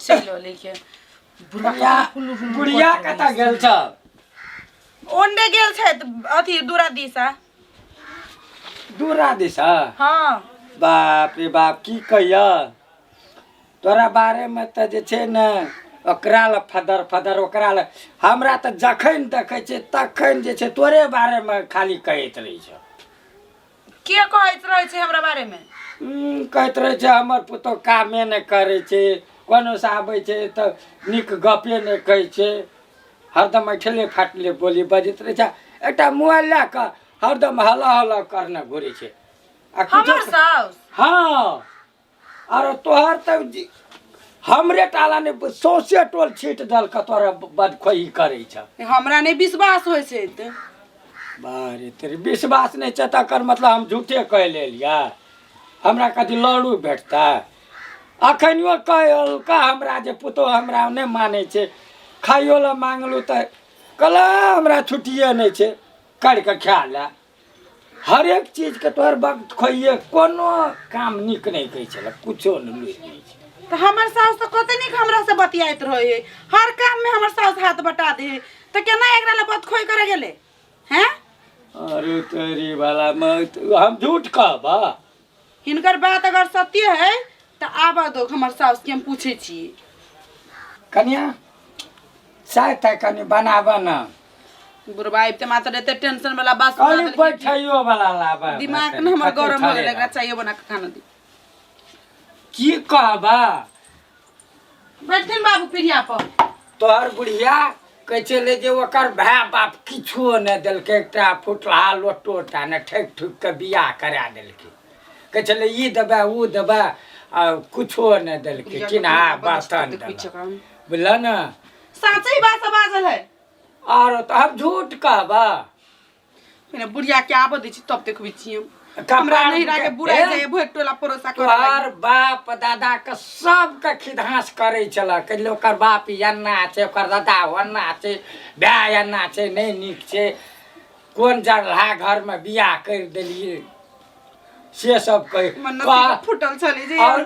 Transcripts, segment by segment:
चलि एलै के बुढ़िया बुढ़िया कतऽ गेल छ? ओंडे गेल छथि अथी दूरा दिशा। दूरा दिशा? हँ। बाप रे बाप, की कहिया तोरा बारेमे तऽ जे छै ने ओकरा लए फदर फदर ओकरा लए हमरा तऽ जखन देखै छै तखन जे छै तोरे बारेमे खाली कहैत रहै छै। के कहैत रहै छै हमरा बारेमे? कहैत रहै छै हमर पुतोह कामे नहि करै छै, कोनोसँ आबै छै तऽ नीक गपे नहि कहै छै, हरदम ऐठले फाटले बोली बजैत रहै छै, एकटा मोबाइल लए कऽ हरदम हल्ला हल्ला करने घुरै छै। आ किछो हमर साउस? हँ, आरो तोहर तऽ हमरे टाला नहि सौंसे टोल छीट देलक तोरा बदखोही करै छ। हमरा नहि विश्वास होइ छै तऽ। बारे तेरे, विश्वास नहि छै तकर मतलब हम झूठे कहि लेलियै? हमरा कथी लड़ू भेटतै? अखनियो कहलका हमरा जे पुतोह हमरा नहि मानै छै, खाइयो लए मांगलहुँ तऽ कहलक हमरा छुट्टिए नहि छै, करि कऽ खा ले। हरेक चीजके तोहर वक्त खोइए कोनो काम नीक नहि कहै छलै, कुछो नहि लुरि नहि छै। तऽ हमर साउस तऽ कते नीक हमरा से बतियाइत रहै है, हर काम में हमर साउस हाथ बटा दे है, तऽ केना एकरा लए बतखोइ करे गेलै हैं? अरे तेरी वाला मत, हम झूठ कहबा? हिनकर बात अगर सत्य है तऽ आबऽ दो हमर साउस के, हम पूछै छी। कनिया, चाय ताय कनि बनाबऽ न। बुढ़बा आबिते मात्र एते टेंशन वाला बात सुना कनि देलकै कि बैठैयो वाला लाबऽ। दिमाग ने हमर गरम हो गेल। एकरा चायो बना के खाना दी। की कहबा? बैठथिन बाबू पीढ़िया पर। तोहर बुढ़िया कहै छलै जे ओकर भाय बाप किछुओ नहि देलकै, एकटा फुटलाहा लोटो टा नहि, ठकि ठुकि कऽ बियाह करा देलकै। कहै छलै ई देबै ओ देबै, आ कुछो नहि देलकै, चिन्हा बर्तन देलक, बुझल ने? साँचे बात सब बाजल है। आरो तऽ हम झूठ कहबा? पहिने बुढ़िया के आबऽ दै छी तब देखबै छी हम। कपार हमरा नहिरा के बुराइ ए? जाइए भरि टोला पड़ोसा करऽ लागि। तोहर बाप दादा के सबके खिधांस करै छल, कहले ओकर बाप एना छै, ओकर दादा ओना छै, भाय एना छै, नहि नीक छै, कोन जरहा घरमे बियाह करि देलियै, से सब कहि हमर नसीब फूटल छलै जे। और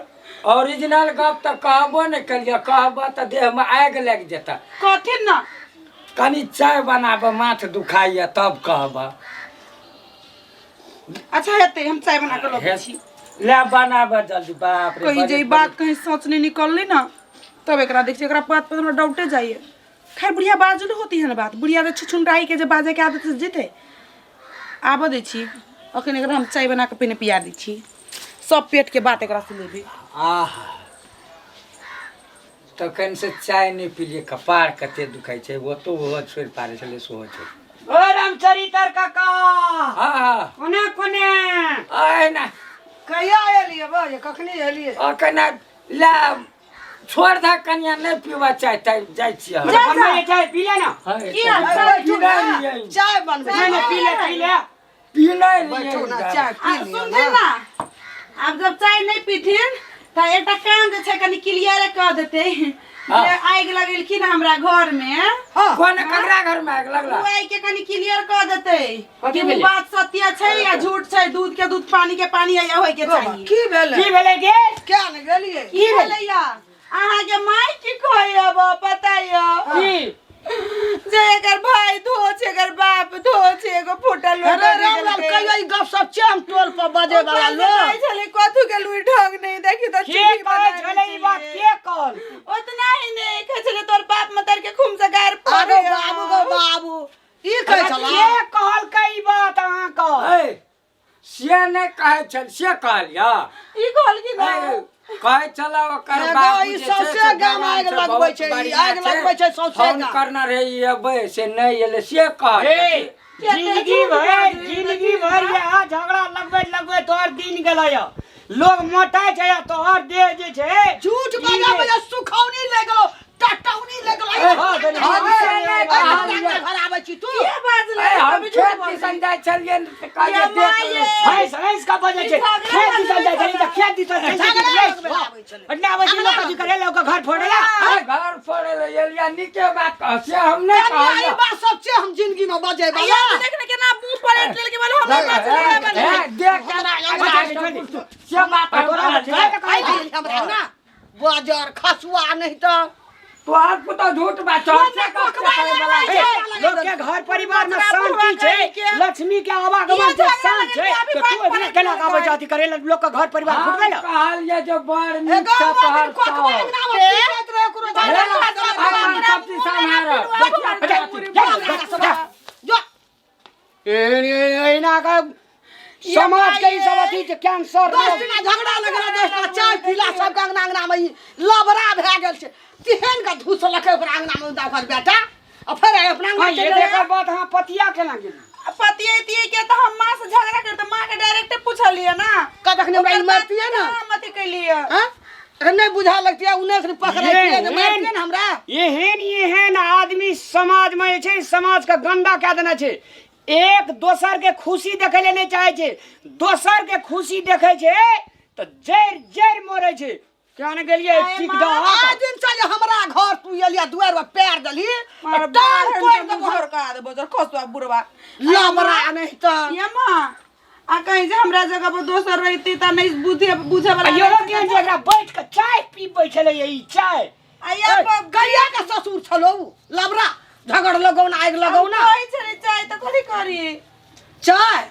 ओरिजिनल गप तऽ कहबो नहि केलियै, कहबऽ तऽ देहमे आगि लागि जेतऽ। कथी न? कनि चाय बनाबऽ, माथ दुखाइए, तब कहबऽ। अच्छा हेतै, हम चाय बना कऽ लबै छी। ले बनाबऽ जल्दी। बाप रे, कहीं जे ई बड़ी- बात कहीं सच नहीं निकललै ना तब एकरा देख छी, एकरा बात पर हमरा डाउटे जाइए। खैर बुढ़िया बाजल होती है ना बात, बुढ़िया के छुछुनराही के जे बाजे के आदत से जेतै। आबऽ दै छी अखन एकरा, हम चाय बना कऽ पहिने पिया दै छी, सब पेट के बात एकरा से लेबै। आहा, तखन से चाय नहि पीलियै, कपार कते दुखाइ छै। ओतो ओहो छोड़ि पारै छलै, सेहो छोड़ि। ओ रामचरितर काका। हँ हँ। कोने कोने? अहिना। कहिया एलियै बा? कखनी एलियै? अखन ले छोड़ दे कनिया, नहि पीबऽ चाय ताय, जाइ छियै हम। जा, जा। बनबै चाय पी ले ना। हँ, की हाल? तऽ चाय पी नहि लियै। चाय बनबै। नहीं नहीं, पी ले पी ले। पी नहि बैठू ने, लियै। चाय पी आ लिअ सुनथिन ने। ना, आब जब चाय नहि पीथिन तऽ एकटा काम जे छै कनि क्लियर कऽ देतै जे आगि लगेलखिन हमरा घर मे। हँ। कोन ककरा घर मे आगि लगला? ओ आगि के कनि क्लियर कऽ देतै कथी कि ओ भेलै? बात सत्य छै या झूठ छै। दूध के दूध पानी के पानी या होय के चाही। की भेलै? की भेलै गे? क्या ने गेलियै? की भेलै या अहाँके माय की कहैया बा पता या? की? जे एकर भाई धो छै, एकर बाप धो छै, एगो फूटल लोटा अरे दे रामलाल देलकै। कहियो ई गप सब छै हम टोल पर बजे वाला ओकर से कहै लोग छलै कथू के लुरि ढंग नहीं देखी तऽ के चुल्ही कहै बना छलै ई बात? के कहल? ओतना ही नहीं कहै छलै तोर बाप मतर के खूम से गार अरे पड़े। बाबू गो बाबू, ई कहै छला? के कहलकै ई बात अहाँके? ऐ, से नहि कहै छल, से कहलियै? ई कहलखिन ऐ, कहै छल ओकर एगो बाबू ई जे छै सौंसे से गाम जवान आगि छै, लगबै बहुत छै, ई बढ़िआँ आगि लगबै छै सौंसे फोन गाम। करने रहै ई अबै से नहि एलै, से कहलियै? हे, जिंदगी भर जिंदगी भर ये झगड़ा लगबैत लगबैत तोहर दिन गेलै। लोग मोटाइ छै आ तोहर देह जे छै। झूठ बजा बजा सुखौनी ले गेलो, टटौनी ले गेलो। हँ, धनी। हम से नहि कहलियै। घर आबै छी तू। के बाजलै? ऐ, हम कभी झूठ खेत बोलबै? दिसन जाइ छलियै तऽ कहलियै ये देख माये। ले। हँसि हँसि कऽ बजै छै। ई झगड़ा खेत दिसन जाइ छली तऽ खेत दिसन चलि झगड़ा जाइ लगबै छली। आबै छलै। पटना आबै छै लोक कथी करे लोक घर फोड़े ला। ऐ, घर फोड़े लए एलियै, नीके बात कह, से हम नहि कनिया, ई कहलियै। बात सब छै हम जिंदगी में बजे आ वाला? यार देख ने केना मुंह पलट लेलकै, बोलो हमरा बाजलै बने। ऐ, देख केना अच्छा, से बात हम तोरा कहलियै। आइ गेल हमरा ना। बजर खसुआ नहीं तऽ तोहर पुतोह झूठ बात चर्चा ए, लोग के घर परिवार में शांति छै, लक्ष्मी के आवागमन छै, शांत छै, तऽ तू एहिना केना आबै जाति करे लोग के घर परिवार फूट गेल। कहल ये जो बड़ नीक एगो छै तोहर कोकबा साउस। अंगना में पीटैत रहे ओकरो हे, अपन सब चीज सम्हार। जा, जो एहिना के समाज के ई सब अथी छै, कैंसर दस रोग। दिना झगड़ा लगल, 10 दिना चाय पीला सबके अंगना अंगना में ई लबरा भए गेल छै। तेहन के धुसलकै ओकरा अंगना में ओकर बेटा, आ फेर आइ अपना अंगना हाँ, ये चलि गेलै। देखर बात, हाँ, पतिया केना गेली? पतियतियै के तऽ हम माँ से झगड़ा करते, माँ के डायरेक्ट पूछलियै ना। कतखने हमरा ई मारतियै ने? हम अथी कैलियै। हाँ? अखन नहि बुझा लगतियै, उन्नैस ने पकड़ैतियै तऽ मारतियै ने हमरा। एहन एहन आदमी समाज में जे छै, समाज के गंदा कए देने छै। एक दोसर के खुशी देखै ले नहि चाहै छै, दोसर के खुशी देखै छै तऽ जरि जरि मरै छै। केना ने गेलियै टिक आइ दिन से जे हमरा घर तू एलिया, दुआरि पर पैर देलही, मार टांग तोड़ि देबो। घर करा देबो जर खसुआ बुढ़वा। लबरा नहि तऽ। ये माँ, आ कहीं जे हमरा जगह पर दोसर रहती तऽ नहि बुझे बुझे वाला। इहो केहन छै, एकरा बैठ के चाय पीबै छलै ई चाय। आ ये गैया के ससुर छलो उ, लबरा झगड़ लगौ ना, आगि लगौ ना। कहै छलै चाय तऽ कथी करी? चाय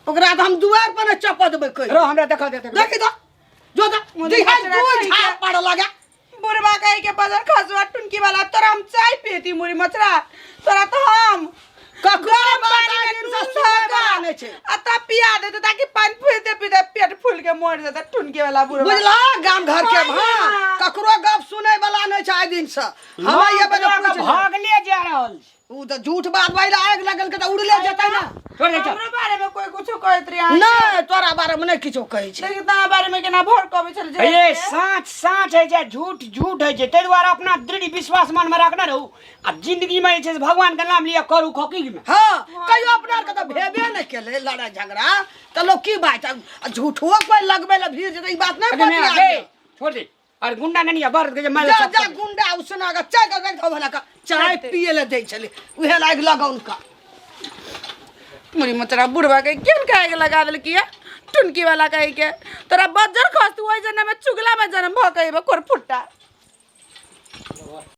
ओकरा तऽ हम दुआरि पर ने चपऽ देबै कहि। रो हमरा देखा दे, देखा। देखी तऽ जो तऽ मुझे दिहाइ कचरा दू खाइ झाड़ के। पड़ लगा। बुढ़वा कहे के बजर खसुआ टुनकी वाला, तोरा हम चाय पीती मुरी मचरा, तोरा तो हम ककरो गरम बात पानी आइ में दिन से नून सुनबे धऽ कऽ नहि छै। आ तब पिया देते ताकि पानी पीते पीते पेट फूल के मर जेते टुनकी वाला बुढ़वा। बुझला गाम घर के हाँ, भाँ ककरो गप सुनै वाला नहि छै। आइ दिन से हम ये बजे पूछ ले। भागले जा रहल छै। उ तऽ झूठ बात बाजि आगि लगल के तऽ उड़ले जेतै ना। छोड़ दे, चल। हमरो बारे में कोई कुछो कहैत रहे? नहि, तोरा बारे में नहि किछो कहै छै। लेकिन तोरा बारे में केना भर कहबै छल जे ये साँच साँच होइ छै, झूठ झूठ होइ छै। ताहि दुआरे अपना दृढ़ विश्वास मन में रखने रहू आ जिंदगी में जे छै से भगवान के नाम लिअ करू खोकी में। हाँ, कहियो अपना आरके तऽ भेबे नहि केलै लड़ाइ झगड़ा, तऽ लोक की बात आ झूठो कोइ लगबै लए भीड़ जेतै, ई बात नहि अरे बतिया। गे, छोड़ दे। अरे गुंडा नहीं है बर के मार। जा जा, गुंडा उसना के चाय के रख दो का चाय पिए ले दै छलै, उहे लाग लगाउन का। मुरी मचरा बुढ़वा के केहन खाए के लगा देलकी है टुनकी वाला कहे के तोरा बज्जर खस, तू ओहि जन्म में चुगला में जन्म भऽ के अयबो कोर फुट्टा।